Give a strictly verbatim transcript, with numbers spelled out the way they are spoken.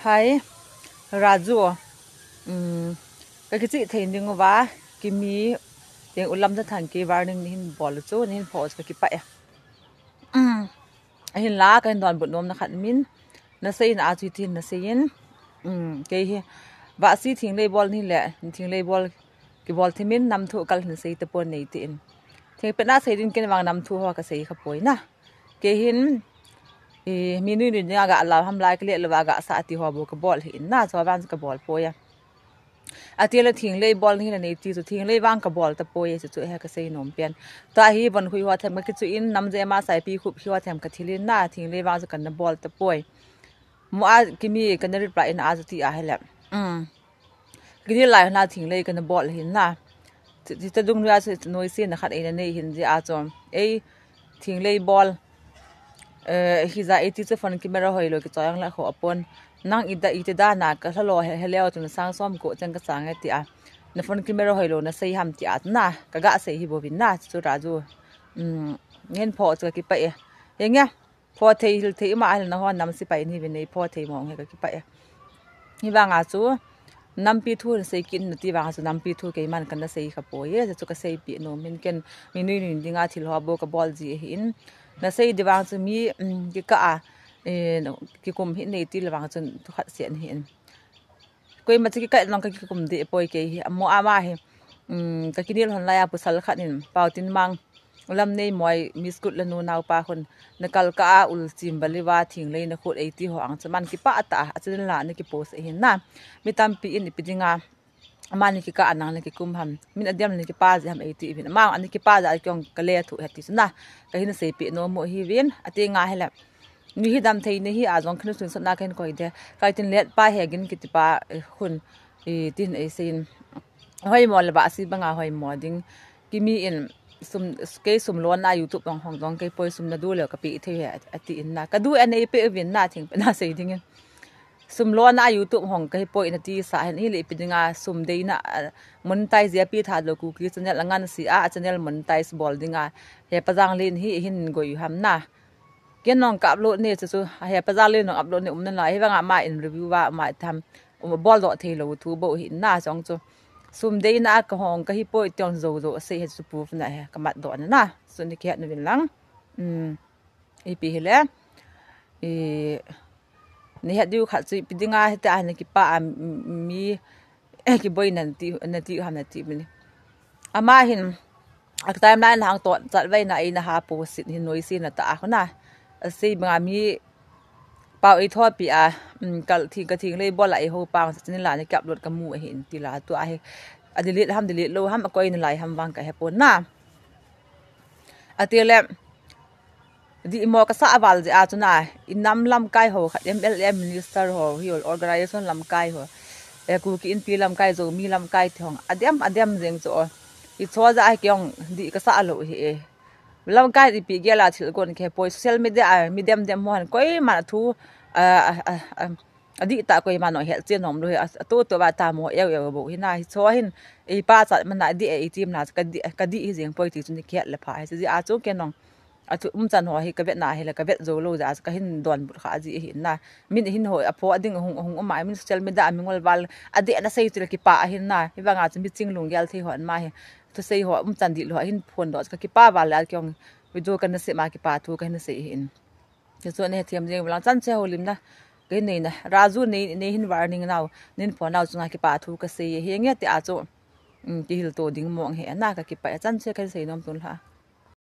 Hi, Raju. Um, ka kichih thei ding uva, Kimi, teng ulam ta thang ki warning nahin bol chu, nahin pho chu ka kipah e. Um, ahinla, ka hin donbut nom na khat min, na sei na a chu tin na sei in. Um, kei hi, vasi thinglei bol ni le, thinglei bol, kibol thimin, nam thu kal hin sei te pon nei ti in. Thingpet na sei ding ken vang nam thu ho ka sei kha poi na. Kei hin, i, mi nui nui dinga ga lau ham lai ka le lo va ga sa ti ho bu ka bol hi in na, chu vang ka bol poi a. Ati le thinglei bol ni na nei ti chu thinglei vang ka bol ta poi chu chu he ka sei nom pen. Ta hi von hui ho them ka kichu in nam je ma sai pi khup hi ho them ka thil in na thinglei vang chu kan na bol ta poi. Mo a Kimi kan na reply in a chu ti a hele. Um. Kini lai na thinglei kan na bol hin na. Ti, ti ta dung ria chu noi si na khat ei na nei hin je a chu. Ei, thinglei bol. Eh, hi za iti chu phone camera hoi lo ki choi ang la kho apon. Nang ida iti da na ka hla lo he, he leo chu na sang som ko chang ka chang e ti a. Na phone camera hoi lo na sei ham ti a na. Ka ga sei hi bo vin na chu Raju. Um, ngen pho chu ka kipah e. He nge, pho thei hil thei ma hil na ho nam sipai ni vin nei pho thei mong he ka kipah e. Hi vang a chu, nampi thu na sei kin na ti vang a chu, nampi thu kei man kan na sei kha poi e, chu ka sei pi nom min ken mi nui nui dinga thil ho bo ka bol ji hi in. Na sei di vang chu mi, um, ki ka a, eh, ki kum hi nei ti le vang chun thu khat sian hi in. Koima chu ki ka nong ka ki kum di poi kei hi, amo ama hi, um, ka kinil hon lai a pu sal khat in, pau tin mang, Lam nei moi, Miss Good la nu nau pa khun, na kal ka a ul chim bali va thinglei na khut ei ti ho ang chu man kipah ta, a channel la na ki post e hin na. Mi tampi in ipi dinga, ama ni ki ka anang na ki kum ham. Min a diam ni ki pa ji ham ei ti vin. Ama ani ki pa ja kiong ka le thu he ti chu na. Ka hin sei pi nom mo hi vin, ati nga hele. Ni hi dam thei ni hi a jong khin sun sat na khen koi de. Kai tin let pa he gin ki ti pa, eh, khun, i tin ei sein. Hoi mo le ba si banga hoi mo ding. Kimi in sum, kei sum lona YouTube bang hong dong kei poi sum na du le ka pi thei he ati in na. Ka du a nei pe vin na thingpet na sei ding in. Sum lona YouTube hong kei poi na ti sa hin hi le pi dinga sum dei na, ah, monetize ya pi tha lo ku ki channel angan si a, a channel monetize bol dinga. He pa jang len hi hin goi ham na. Ken nong ka upload ne chu chu, he pa jang len nong upload ne um na la. Hi vanga ma in review va ma tham. Um, bol do thei lo thu bo hi na chong chu. Sum dei na ka hong ka hi poi tiong zo zo sei he chu proof na he ka mat do na na. Chu ni ki het na vin lang. Um, ipi hi le. I, ni het diu khat chu ipi dinga he ta na ki pa a mi, eh, ki boi na ti, na ti ham na ti mi ni. Ama hin, a timeline hang to, chat vai na ei na ha post hin noi si na ta a khuna. A sei banga mi pau ei tho pi a, um, kal thi ka thinglei bol a ei ho pang sa channel la ni ki upload ka mu a hin ti la tu a he. A delete ham, delete lo ham, a koi na lai ham vang ka he pon na. A ti le, di mo ka sa a val je a chu na, i nam lamkai ho khat, M L A minister ho, hi ol organization lamkai ho. E Kuki Inpi lamkai, Zomi lamkai ti hong. A dem, a dem jeng chu o. I cho ja a kiong di ka sa lo hi e. Lamkai ipi gel a thil kon ke poi social media a mi dem dem mo han koima thu, a, a, a, a, a di ta koima no hel chen nom lo hi a, a to to ba ta mo eu eu bo hi na hi cho hin ei pa cha man na di ei tim na ka di, ka di hi jeng poi ti chu ni khel le pha hi ji a chu ke nong. A chu um chan ho hi ka vet na hi le ka vet zo lo ja ka hin don but kha ji hi na. Min hin ho a pho a ding hung, hung um a min social media a mi ngol val a di na sei chu le ki pa a hin na. Hi vanga chu mi ching lung gel thei ho an ma hi. Thu sei ho um chan di lo a hin phon do ka ki pa val le a kiong video ka na sei ma ki pa thu ka hin sei hi in. Ke chu ne thiam jeng lang chan che ho lim na. Ke nei na. Raju nei, nei hin warning nau. Nin pho nau chu nga ki pa thu ka sei hi nge ti a chu. Um, ki hil to ding mong he na ka ki pa chan che ka sei nom tun la.